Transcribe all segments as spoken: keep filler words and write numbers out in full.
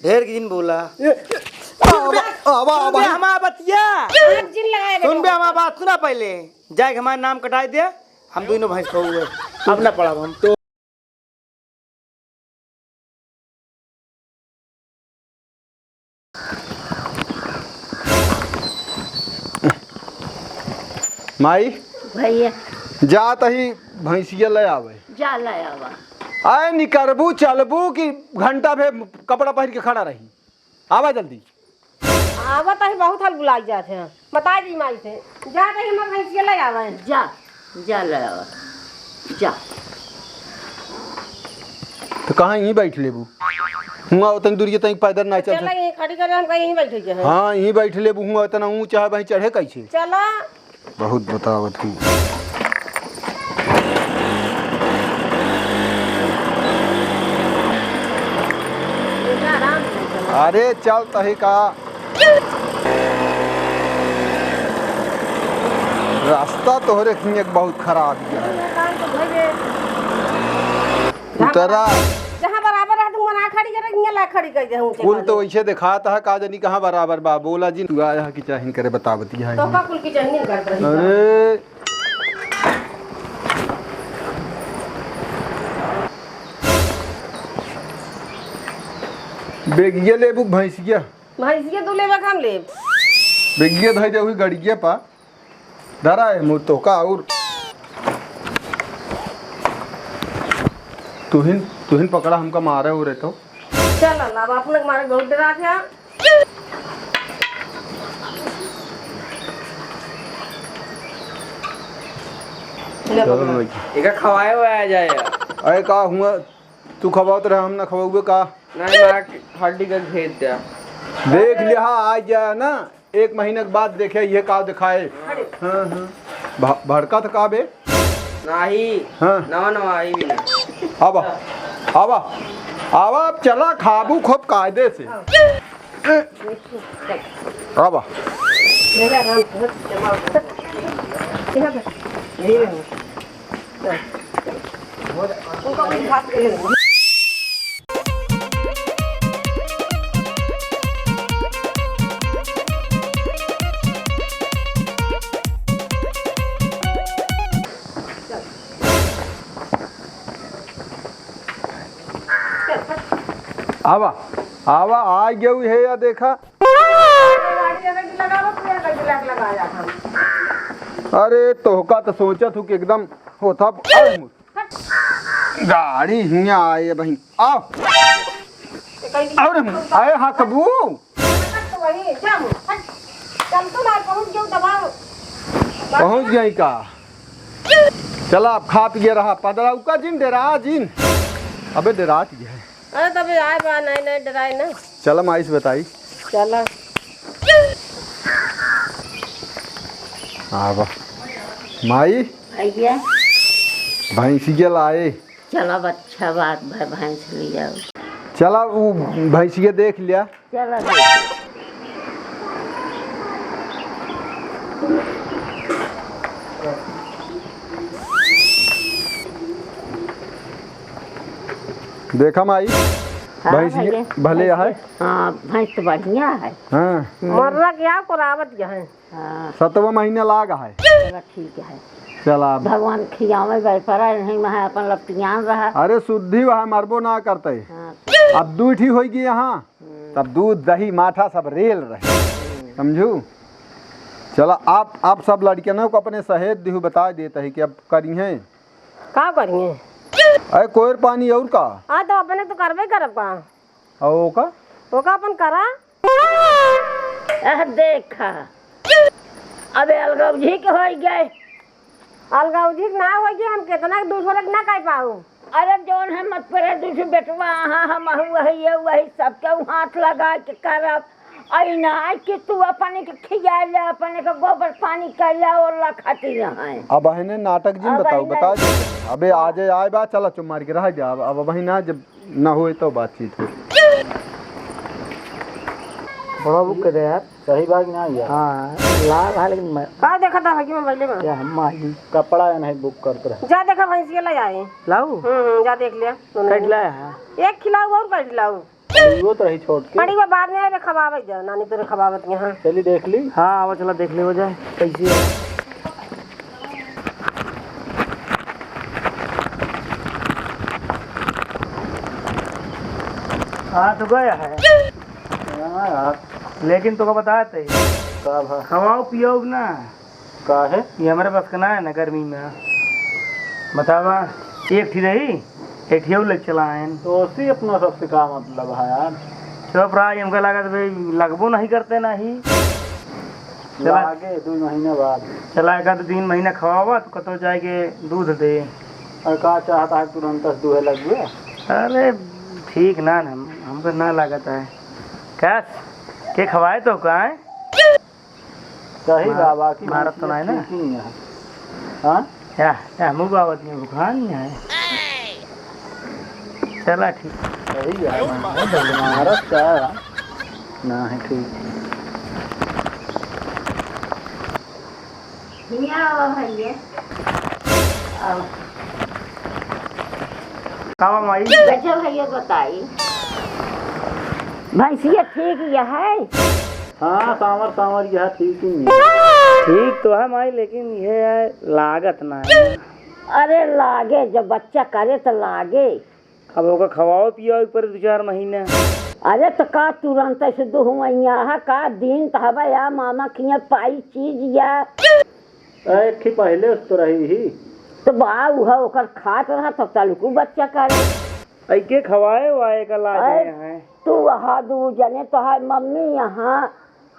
ढेर दिन बोला। ए, ए, आवा, आवा, आवा। सुन बे हमार बतिया। आँख जिन लगाए सुन बे हमार बात, सुना पहिले। जाए के हमार नाम कटाई दे, हम दुइनो भैंस खउबे। अब ना पड़ब हम। तो माई, भैया। जा तही भैंसिया ले आवे। जा ले आवा। आए निकरबू, चलबू कि घंटा भे कपड़ा पहिर के खड़ा रही? आवा जल्दी। आवत ही, बहुत हल बुलाई जात है। बता दी माई से, जा रही हमर भैंसिया ले आवे। जा, जा ले आवा, जा। तो कहाँ यहीं बैठ लेबू? हुआ उतनी दूर ये तई पैदल ना चल चला सक- यहीं खड़ी करे, हम कहीं यहीं बैठे के हैं। हाँ, यहीं बैठ लेबू, हुआ इतना ऊँचा है, वहीं चढ़े कैसे? चला। बहुत बतावत हूँ। अरे चल तही का, रास्ता तोहरे खियक बहुत खराब है। उतरा। जहाँ बराबर रहा, तू मना खड़ी करे, हियाँ ला खड़ी कर दे, ऊँचे कुल तो वाले। वैसे देखात है, का जानी कहाँ बराबर बा। बोला जी, तू आया है कि चाहे इनकरे बतावत है। तो का कुल की चाहे नहीं करत रही। अरे। बेगिया लेबू भैंसिया? भैंसिया तू लेबा, हम लेब। बेगिया धई दे हुई गड़िया पा। धरा है मुँह तो का और तुहिन, तुहिन पकड़ा हमका मारे हो रहे तो। चल, अब अपने के मारे बहुत डरा था। चलो भाई। एका खवाए हुआ आ जाए यार। अरे का हुआ, तू खवावत रहे, हम ना खवाउबे का? नहीं, माँ के हड्डी का घेर दिया। देख लिया, आ जाए ना। एक महीने के बाद देखे ये का दिखाए। हाँ, हाँ। भ-, भड़का तो का बे? नाही। हाँ। नवा, नवा आई भी ना। आवा, आवा, आवा, अब चला खाबू खूब कायदे से। आवा। आवा, आवा, आ गयू है या देखा। अरे तोहका तो सोचत हूँ कि एकदम होता। अरे मु-, गाड़ी हियाँ आए बहिन, आओ। अरे मु-, आए हकबू। पहुँच गई का? चला अब खा पिए रहा, पदरौका जिन, डेरा जिन। अबे डेरा गया है। अरे तबे आए बा, नहीं, नहीं, डराए ना। चला माई से बताई। चला। आवा। माई। भैया। भैंसिया लाए। चला, अच्छा बात भाई, भैंस ले जाओ। चला, उ भैंसिया देख लिया। चला, देख। देखा माई, हाँ, भैंस भैया, भले भैंस है। हाँ, भैंस तो बढ़िया है। हाँ। मर्रा क्या करावत है। हाँ। सतवा महीना लाग है। चला, ठीक है। चला। भगवान खियावे बैपरा नहीं, मैं अपन लपटियान रहा। अरे, शुद्धि वह मरबो ना करते। हाँ। अब दू ठी होई गई यहाँ। हम्म। तब दूध, दही, माठा सब रेल रहे। हम्म। समझू? चला, आप, आप सब लड़कियों को अपने सहेज दिहु, बता देते हैं कि अब करिहें। का करिहें? अरे, कोयर पानी और का? हाँ, तो अपने तो करबे करब का। और ओका? ओका अपन करा। अह, देखा, अबे अलगौजी के होई गए। अलगौजी के ना होई गए, हम कितना दूसरे के ना कह पाऊ। अरे, जौन है मत परे, दूसरे बेटवा, हाँ, हम अहू वही, ये वही, सबके हाथ लगा के करब। आई ना कि तू अपने के खिया ले, अपने के गोबर पानी कर ले, ओला खातिर है। अब है ने नाटक जिन अब बताऊ, है बता ना। दे। अबे आज आए बा, चला चुप मार के रह जा। अब, अब वही ना, जब ना होए तो बातचीत हो। बड़ा बुक के दे यार। सही बात ना यार। हाँ, लाल है लेकिन मैं का देखा था कि मोबाइल में? क्या हम माही कपड़ा है नहीं बुक करते रहे। जा देखा भैंसिया ले आए। लाऊ? हम्म, हम्म, जा देख लिया। दोनों कट ने। लाया है? एक खिलाऊ और कट लाऊ। वो तो रही छोट के। पड़ी वो बाद में आवे, खवावे जा, नानी तोरे खवावत यहाँ। चली देख ली। हाँ, आवा, चला देख ले हो जाए, कैसी है। हाँ, तो गया है। हाँ यार। लेकिन तोका बताते ही। का भा? खवाओ पियाओ ना। का है? ये हमरे बस के ना है ना गर्मी में। बतावा, एक ठी रही, एक ठी और लेके चला आयन। तो उसी अपना सबसे का मतलब है यार? चुप रहा, हमका लागत भाई लगबो नहीं करते नहीं। चला। लागे दो महीना बाद। चला, एक आध तीन महीना खवावा तो कतो जाए के दूध दे। और का चाहता है तुरंत से दूहे लगबे? अरे ठीक ना, ना, हम, हमको ना लागत है। कैस, के खवाए तो का है? सही मार-, बा, बाकी मारत तो भैंसिया नहीं ना। ठीक ही है। हाँ? या, या, मुँह बावत नहीं, भुखान नहीं है। चला, ठीक। सही है, मारत का है? ना है, ठीक। हियाँ आवा भैया। आवा। का बा माई? बैठो भैया, बताई। भैंसिया ठीक यह है? हाँ, सांवर सांवर यह ठीक ही नहीं। ठीक तो है माई, लेकिन यह है, लागत ना है। अरे लागे, जब बच्चा करे तो लागे। अब ओका खवाओ पियाओ एक पर दो चार महीना। अरे तो का तुरंत ऐसे दुहवैया है, का दिन तो हवा या मामा किया पाई चीज या। एक ही पहले से तो रही ही। तो बा उहा ओकर खात रहा तब तलकू बच्चा करे। ऐ के खवाए वाए का लागे अरे, हैं? तू वहाँ दू जने तो है मम्मी यहाँ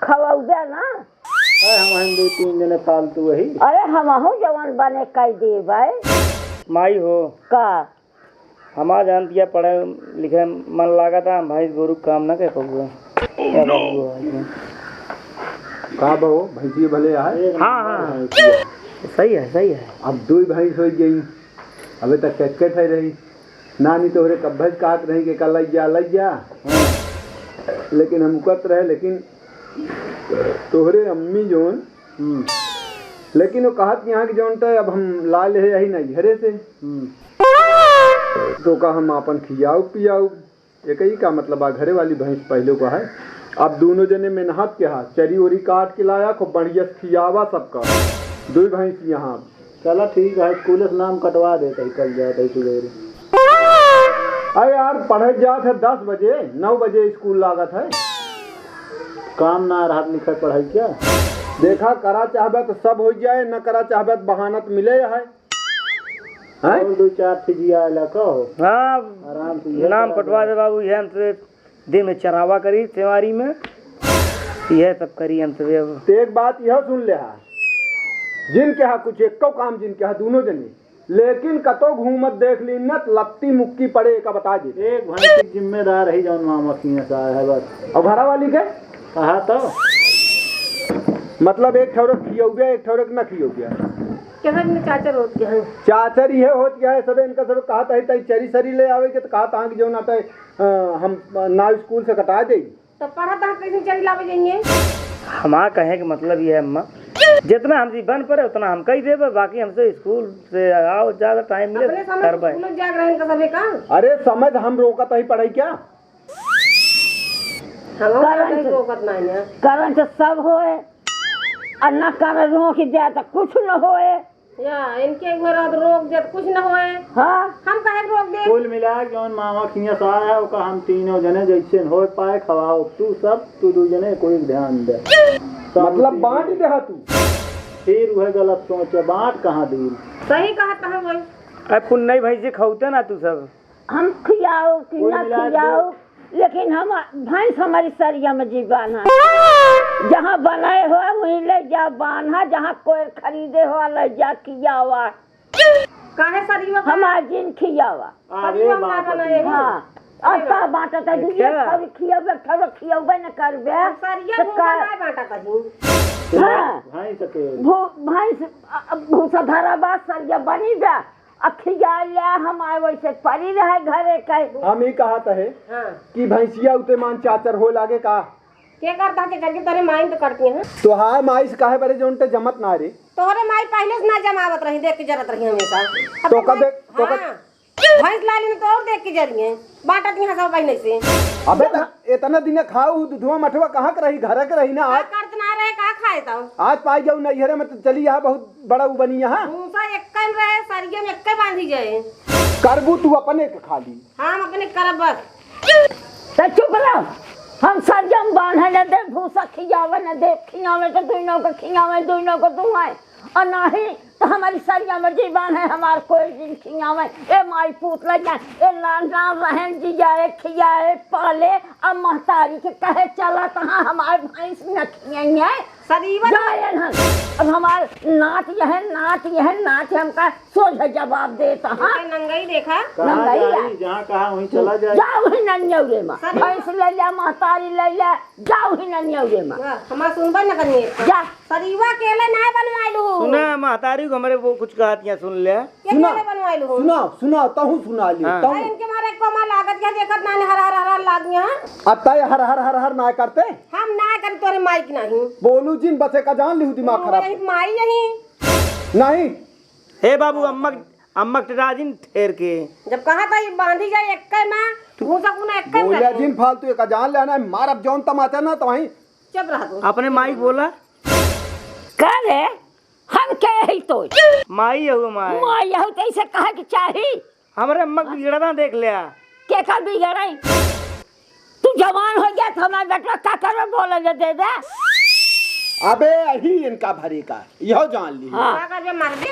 खवाउबे ना। अरे हम हैं दो तीन जने फालतू वही। अरे हमहू जवन बने कह देबै। माई हो। का? हमार जान पिया पढ़े लिखे मन लागत है, हम भैंस गोरू के काम ना कर पाऊंगा। Oh, no! का बहो, भैंसिया भले आए? हाँ, हाँ। सही है, सही है। अब दो ही भैंस हो गई, अबे तक कैट कैट है रही। नानी तोहरे कब्बे से कहत रही कि का लइ जा, लइ जा। हाँ। लेकिन हम कहत रहे, लेकिन तोहरे अम्मी जोन, हम्म। लेकिन वो कहत यहाँ कि जोन तय अब हम ला ले यही नहीं घरे से। हम्म। तो का हम आपन खियाऊ पियाऊ, एक ही का मतलब आ, घरे वाली भैंस पहले को है। अब दोनों जने मेहनत के हाथ चरी ओरी काट के लाया, खूब बढ़िया से खियावा सबका। दो भैंस यहाँ। चला ठीक है, स्कूल से नाम कटवा देते ही, कल जाते ही सुबेरे। अरे यार, पढ़े जात है दस बजे, नौ बजे स्कूल लागत है। काम ना रहत लिखे पढ़ाई क्या? देखा, करा चाहबे तो सब हो जाए, न करा चाहबे तो बहाना तो मिले है। हैं? और दो चार ठे जिया आला का हो? हाँ, आराम से इहे नाम करा कटवा दे। दे बाबू, इहे हमसे दिन में चरावा करी तेवारी में, इहे सब करी हमसे अब। तो एक बात यह सुन ले हा, जिनके हा कुछ एको काम जिनके हा दोनों जने, लेकिन कतो घूमत देख ली न त लत्ती मुक्की पड़े, एका बता दे। एक भैंस की जिम्मेदार है जौन मामा किया सा है बस। और घरा वाली के? कहा तो। मतलब एक ठौरक खियौबे, एक ठौरक न खियौबे। केहर में चाचर होत गया है। चाचर इहे होत गया है, सबे इनका सब कहा था, तई चरी सरी ले आवे के तो कहा था कि जौन आता है, अ, हम ना स्कूल से कटा दे। तो पढ़त हम कैसे चली लावे जाइए? हमार कहे के मतलब ये है अम्मा, जितना हमसे बन पड़े उतना हम कही देबे, बाकी हमसे स्कूल से आओ ज्यादा टाइम मिले अपने समय करबे। स्कूल जाग रहे हैं इनका सभी का। अरे समय हम रोकत ही पढ़ाई क्या? हम करंट, कहीं रोकत नहीं है। करंट सब होए, और ना करंट रोक दे तो कुछ न होए। या, इनके एक बार रोक दे, कुछ न होए। हाँ। हम काहे रोक दे? कुल मिला के जौन मामा खिया सा है, ओका हम तीनों जने जैसे होए पाए खवाओ। तू सब, तू दू जने कोई ध्यान दे। सब मतलब उसी बांट में। दे हा तू। फिर वह गलत सोच है, बांट कहाँ दी? सही कहत है वही। अब कुल नहीं भैंसी खौते ना तू सब। हम खियाओ कि कुल ना मिला के खियाओ, दो। लेकिन हम भैंस हमारी सरिया में जी बान्हा। जहाँ बनाए हो वहीं ले जा बान्हा, जहाँ कोई खरीदे हो ले जा खियावा। काहे सरिया में? हमार जिन खियावा। अरे सरिया में बाप ना रे। बनाए हो। हाँ। अब का बांटत है, दीदी, अच्छा। एक ठौरी खियौबे, एक ठौरी खियौबे न करबे। अब सरिया तो भूसा का ना बांटत है। हाँ। भैंस के। भू-, भैंस, अ, भूसा धरा बा, सरिया बनी बा। अखिया ले हम आए वैसे परी रहे घरे के। हम ही कहत है हाँ। कि भैंसिया उते मान चाचर हो लागे का? के करता के करके तोरे माई तो करती है। तोहार माई से काहे बड़े जौन ते जमत ना रे? तोहरे माई पहले से ना जमावत रही, देख के जरत रही हमेशा। अब तो तो कदे, माई, तो कदे, हाँ। भैंस लाली में तो और देख के जरिए, बांटत यहाँ सब बहिने से। अबे त इतना दिन खाऊ, दुधवा मठवा कहाँ के रही, घर के रही ना। का आज करत ना रहे, का खाए तब? आज पाई जाऊ नैहरे में तो चली यहाँ, बहुत बड़ा उ बनी यहाँ। भूसा एक्के में रहे, सरिये में एक्के बांधी जाए। करबू तू अपने के खाली। हाँ, हम अपने करब बस। त चुप रह। हम सरिया में बांधे न दे, भूसा खियावे न दे, खियावे तो दुइनों के खियावे, दुइनों के दुहाए। और नाही तो हमारी सरिया में जी बांधे, हमार कोई जिन खियावे। ए माई पूत लग जाए, ए लाल ना रहन जी जाए, खियाए, पाले, अब महतारी के कहे चला तहाँ हमार भैंस न खियाइए। सरीवन। जाए न। अब हमार नात यह, नात यह, नात हमका सोझ जवाब देता, हाँ? ओके, नंगई देखा। कहाँ नंगई जाई, है। जहाँ कहा वहीं चला जाए। जा वहीं ननियौरे में। सर। भैंस ले ले, महतारी ले ले, जा वहीं ननियौरे में। वाह, हमार सुनबा न करनी है। जा। सरीवा केले ना बनवाइलू। सुना, महतारी को हमरे वो कुछ कहत यहाँ सुन ले। के सुना, केले बनवाइलू हो? सुना, सुना, तहु सुना ली, हाँ। तहु। अरे इनके मारे कोमा लागत के देखत ना हर हर हर हर लागिया। अब तय हर हर हर हर ना करते। हम ना करी तोरे माई की नहीं। बोलू जिन बसे का जान लिहू दिमाग खराब। नहीं, माई यही। नहीं। हे बाबू, अम्मक, अम्मक टिराजिन ठेर के। जब कहा था ये बांधी जाए एक्के में, भूसा कुना एक्के में बोलिया करते। जिन फालतू एक जान लेना है, मारब जौन तमाचा ना तो वहीं। चुप रह तू। अपने माई बोला। का रे? हम के ही तो? माई हऊ माई। माई हऊ तो ऐसे कहे के चाही? हमरे अम्मक बिगड़ा ना देख लिया। के का बिगड़ाई? तू जवान हो गया तो हमारे बेटवा का करबे बोले दे दे दे। अबे यही इनका भरी का, यहो जान ली। हाँ। का करबे, मर दे।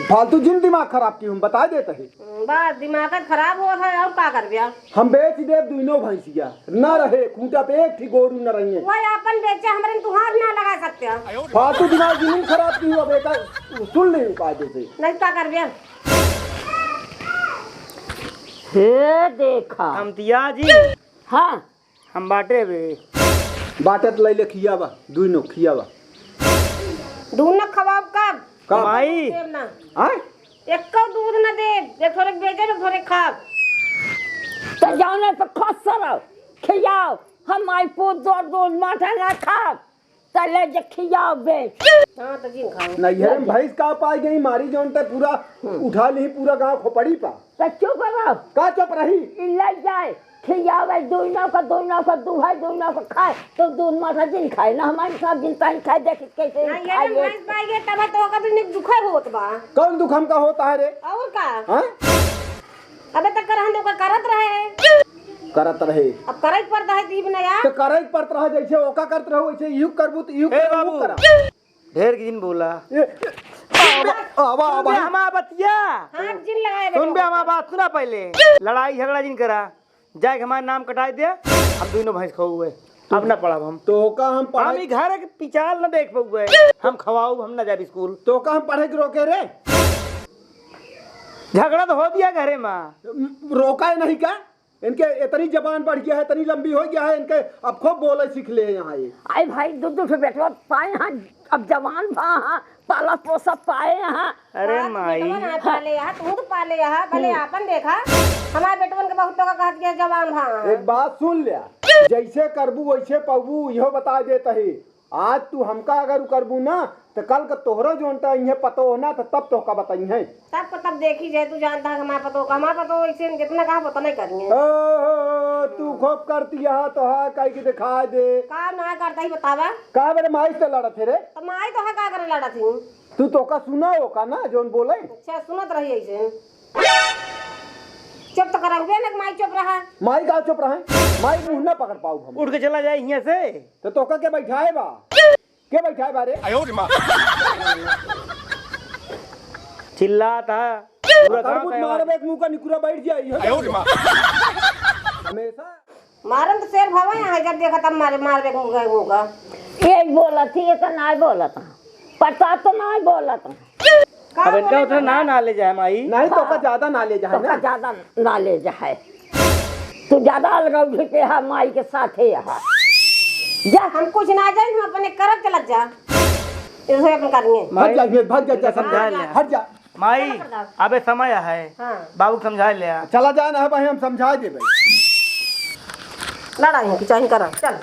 फालतू जिन दिमाग खराब की हम बता देते हैं। बस दिमाग खराब होत है, और का करबे? हम बेच देब दुइनो भैंसिया, न रहे खूंटा पे एक ठी गोरू न रहिए। वही आपन बेचे, हमरे तू हाथ ना लगा सकते हो। फालतू दिमाग जिन खराब की हो, बेटा सुन ले कायदे से। नहीं का करबे? हे देखा। हम तिया जी। हाँ। हम बाटे बे। बाटे त लैले खियावा, दुइनो खियावा। दूध न खवाब कब? कब? माई। देब ना। आय? एको दूध न देब, एक थोड़े बेचे, एक थोड़े खाब। त जाने त खस रहो, खियाओ, हम माई पूत दो दूध माठा ना खाब। त ले जे खियाओ बे। हाँ, त जिन खाओ। नैहरे में भैंस का पाई गई, मारी जौन ते पूरा हम्म। उठा ली, पूरा गाँव खोपड़ी पा। त चुप रहो। का चुप रही? ई ले जाए, खियावे, दुइनो का, दुइनो का दुहाई, दुइनो का खाए, तो दूध माठा जिन खाए, ना हमारे साथ जिन ताई खाए, देखी कैसे ना, ये खाए। भैंस पाई गई, तब तो ओकर दुख होत बा। कौन दुख हमका होता है रे? और का? हाँ? अबे तक रहन दे, ओकर करत रहे। करत रहे। अब करे के पड़ता है, जीव न यार। तो करे के पड़त रहा, जैसे ओका करत रहो, वैसे इहू करबू, तो इहू ए करबू, बाबू, करा। ढेर जिन बोला। ए, आवा, आवा, आवा। हमार बतिया। हाँ, जिन लगाए सुन बे, हमार बात सुना पहले। लड़ाई झगड़ा जिन करा। जाए के हमार नाम कटाई दे, हम दुइनो भैंस खउबे। अब ना पड़ब हम। तो का हम पढ़ाई हम ई घर के पिचाल न देख पउबे। हम खवाउब, हम ना जाब स्कूल। तो का हम पढ़े के रोके रे? झगड़ा तो हो दिया घरे में। रोका है नहीं का? इनके इतनी जबान बढ़ गया है, इतनी लंबी हो गया है, इनके अब खूब बोले सीख ले यहाँ ये। आई भाई, दू दू ठो बेटवा पाए हैं, अब जवान भा हाँ, पाला पोसा पाए हैं। अरे बात माई। बेटवा ना पाले यहाँ, तू तो पाले यहाँ, भले हम्म। आपन देखा। हमारे बेटवन के बहुत तो का कहत गया जवान भा हाँ। एक बात सुन ले, जैसे करबू वैसे पउबू, इहो बता देत ही। आज तू हमका अगर उ करबू ना, त कल के तोहरो जोन त इहे पतो हो ना, त तब तोहका बताई है। तब को तब देखी जाए, तू जानता है हमार पतो का, हमार पतो ऐसे जितना कहा उतना ही करिए। ओ, हो, हो, तू खूब करती है, तो हाँ, कह के दिखा दे। का ना करता ही बतावा? का मेरे माई से लड़त है रे? तो माई तो है, का करे लड़त ही? तू तोका सुना हो का ना, जोन बोले? अच्छा, सुनत रही ऐसे। चुप तो करहुबे ना, माई चुप रहा। माई का चुप रहे? माई मुंह ना पकड़ पाउब हम। उठ के चला जाए हियां से। तो तोका के बैठाए बा? के बैठाए बा रे? चिल्लात है। पूरा गांव करबूत का मारब एक मुंह का निकुरा बैठ जाई। हमेशा मारन तो शेर भवा यहाँ है, जब देखा तब मारे, मार बे मुंह का, मुंह का। ये बोलत ही, ये तो नाय बोलत है। पता तो नाय बोलत है। का अब इनका बोले उतना ना, ना ले जाए माई। नहीं तो का ज्यादा ना ले जाए तो ना। का ज्यादा ना ले जाए। तू ज्यादा अलगाव ढीपे हा माई के साथे हा। जा। हम कुछ ना जाए, हम अपने करब चलत जा। इसे अपन करनी है। भाग जा, भाग जा, जा, समझा ले। हट जा। माई, चलो, प्रताप। अबे समय है। हाँ। बाबू के समझा ले। चला जाए ना, भाई, हम समझा दे भाई। लड़ाई हो कि चाहे करा, चल।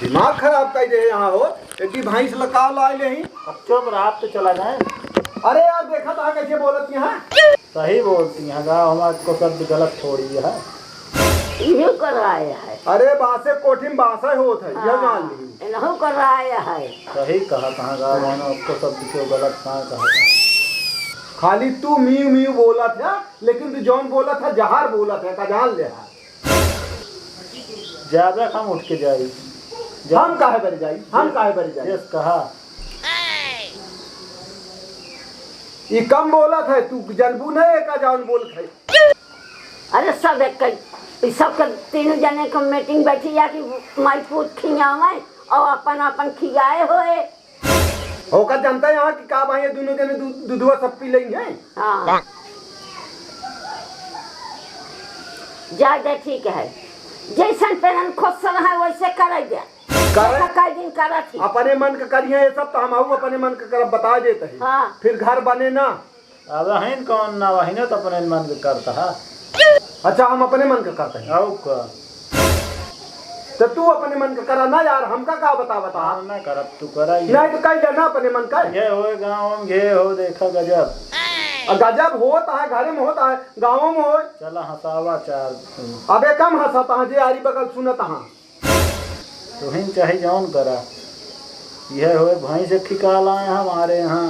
दिमाग खराब कर दे यहाँ हो, एक ही भैंस लका ला ले ही। अब चुप रहा, आप तो चला जाए। अरे यार, देखा तो कैसे बोलत यहाँ। सही बोलती हैं, गाँव हमार को शब्द गलत थोड़ी है। इहो कर आए है। अरे बासे कोठी में बासा होत है, यह हाँ, जान ली। इनहू कर आए है। सही कहा, कहाँ गाँव वालों को शब्द क्यों गलत कहाँ कहा था। खाली तू मीव मीव बोलत है, लेकिन तू जौन बोलत है, जहर बोलत है, का जान ले है। ज्यादा हम उठ के जाई। हम काहे बरी जाई? हम काहे बरी जाई? यस कहा। ई कम बोलत है, तू जनबू नहीं का जान बोलत है। अरे सब एक, ई सब के तीनों जने के मीटिंग बैठी या कि माई पूत खियावे और अपन अपन खियाए होए। होकर जनता यहाँ कि का भाई ये दोनों जने दू-, दूधवा सब पी लेंगे। हाँ। जा दे, ठीक है, जैसन पेरन खोसन है वैसे करे दे। करे। देखा कई दिन करत ही। अपने मन के करिए ये सब, तो हम आऊ अपने मन के करब, बता देते हैं। हाँ। फिर घर बने ना। अब हइन कौन ना वही ना, तो अपने मन के करता है। अच्छा, हम अपने मन के करते हैं। आऊ का? तो तू अपने मन के करा ना यार, हमका का बता, बता। हम ना करब, तू करा ये। नहीं तो कह देना अपने मन का। ये होए गाँव में घे हो, देखा गजब। आ, गजब होता है, घरे में होता है, गाँवों में होए। चला हंसावा चार। अबे कम हंसत हाँ, जे आरी बगल सुनत हाँ। तुहिन चाहे जौन करा, यह होए भैंस एक ठिका लाए हमारे यहाँ।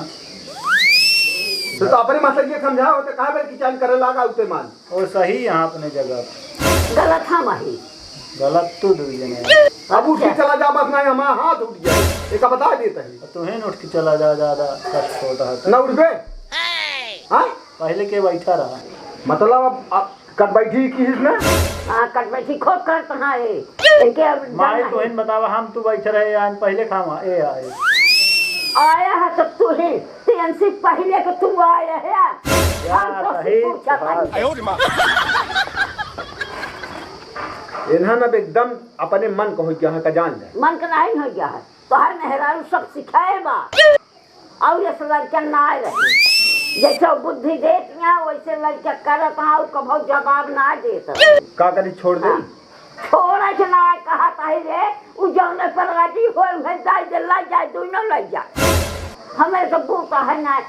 तो, तो अपने मास्टर जी समझाओ, तो काहे बे किचान करे लागा उते मान। ओ सही यहाँ अपने जगह। गलत हम ही। गलत तू दुई जने। अब उठ के अच्छा। चला जा, बस नहीं हमारा हाथ उठ गया। एक बता देता है। तुहिन उठ के चला जा, ज्यादा कष्ट होता है। ना उठबे? हाँ? पहले के बैठा रहा। मतलब अब, अब कट बैठी की इसने? हाँ, कट बैठी खूब करत हाँ ए। इनके अब माई जाना तो है। हिन बतावा, हम तू बैठे रहे, आन पहले खावा, ए आए। आया है तो तू ही, तीन से पहले के तू आया है। यार, हम तो सही पूछा था। बात। इन्हन अब एकदम अपने मन का हो गया है, का जान जाए। मन का नहीं हो गया है, तोहर मेहरारू सब सिखाए बा। और इस लड़का ना रहे, जैसे बुद्धि देत यहाँ, वैसे लड़का करत हाँ, और कभो जवाब ना देत। का करी, छोड़ दे? हाँ। छोड़े के ना कहत है रे, उ जौने पर राजी होए, उहे जाए दे, ला जाए, दोनों ला जाए। हमें तो बूता है ना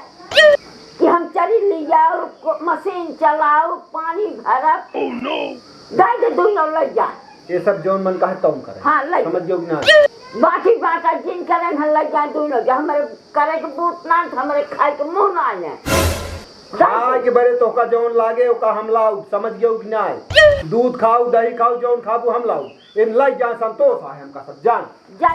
कि हम चरी लिया और को-, मशीन चलाओ, पानी भरब। Oh no! जाए दे, दोनों ला जाए। ये सब जौन मन कहे तौन करे। हाँ, ला समझ जाए। गयो कि ना? बाटी बाटा जिन करे ना, ला जाए दोनों, जो हमारे करे के बूत ना, तो हमारे खाए के मुँह ना आए। खाए के बरे तोहका जौन लागे, ओका हम लाउब, समझ गयो कि नाय? दूध खाऊ, दही खाऊ, जौन खाबू हम लाउब। इन लई जान संतोष आहे हमका सब जान। जा।